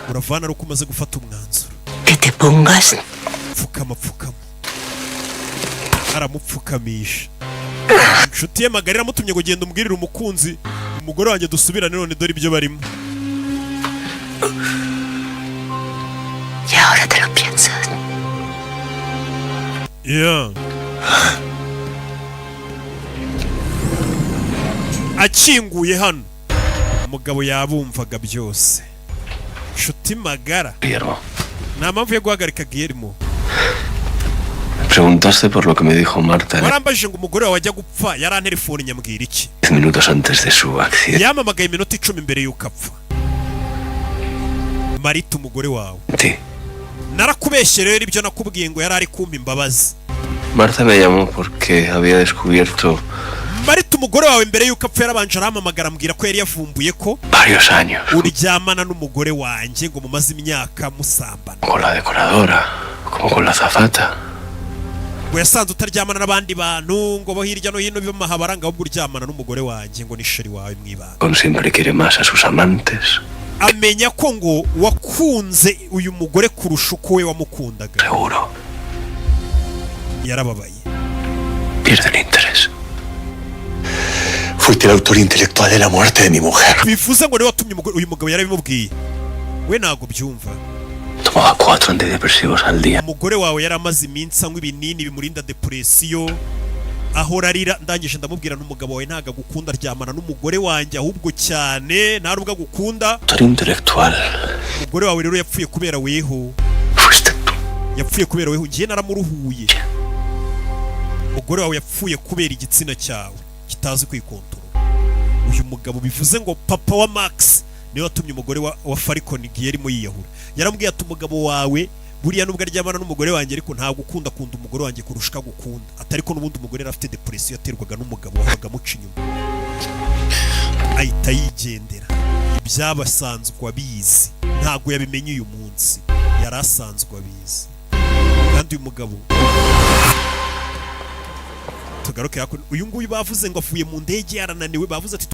Uravana ari uko umaze gufata umwanzuro. Que te pongas. Pfukama, pfukama. Aramupfukamisha. Inshuti ye magara iramutumye ngo genda umbwirire umukunzi, umugore wanjye dusubirane. None dore ibyo barimo. Y ahora te lo piensas. Yeah. Akinguye hano, umugabo yabumvaga byose. Inshuti magara. Guillermo, Nta mpamvu yo guhagarika Guillermo. me preguntaste por lo que me dijo Marta Warambajije ngo umugore wawe ajya gupfa yarantelefone nyambwira iki. 10 minutos antes de su accidente. Yampamagaye iminota 10 mbere y'uko apfa, Marita umugore wawe. Narakubeshye rero, ibyo nakubwiye ngo yari ari kumpa imbabazi. Marta me llamó porque había descubierto Marita umugore wawe mbere y'uko apfa yarabanje arampamagara, ambwira ko yari yavumbuye ko varios años uryamana n'umugore wanjye, ngo mumaze imyaka musambana. con la decoradora, como con la azafata. Ngo yasanze utaryamana n'abandi bantu ngo bo hirya no hino b'amahabara, ngo ahubwo uryamana n'umugore wanjye, ngo ni chéri wawe mwibanga. Con siempre quiere más a sus amantes. Amenya ko ngo wakunze uyu mugore kurusha uko we wamukundaga. Seguro. Yarababaye. Pierde el interés. Fuiste el autor intelectual de la muerte de mi mujer. Bivuze ngo niwe watumye umugore. Uyu mugabo yarabimubwiye, we ntabwo byumva. Tomaba cuatro antidepresivos al día. Umugore wawe yari amaze iminsi anywa ibinini bimurinda depression, ahora arira. Ndangije ndamubwira n'umugabo wawe ntabwo agukunda, aryamana n'umugore wanjye ahubwo cyane, nta nubwo agukunda. Autor intelectual. Umugore wawe rero yapfuye kubera weho. Fuiste tú. Yapfuye kubera weho, ngiye naramuruhuye. Umugore wawe yapfuye kubera igitsina cyawe kitazi kwikontorora. Uyu mugabo, bivuze ngo papa wa Max, niwe watumye umugore wa Falcon Guillermo yiyahura. Yaramubwiye ati umugabo wawe buriya nubwo aryamana n'umugore wanjye, ariko ntabwo ukunda, akunda umugore wanjye kurusha uko agukunda. Atari ko n'ubundi umugore yari afite depression yaterwaga n'umugabo wahoraga amuca inyuma. Ahita yigendera. Ibyabasanzwe abizi, ntabwo yabimenye uyu munsi, yari asanzwe abizi. Kandi uyu mugabo, tugaruke hakuno, uyu nguyu bavuze ngo avuye mu ndege yarananiwe, bavuze ati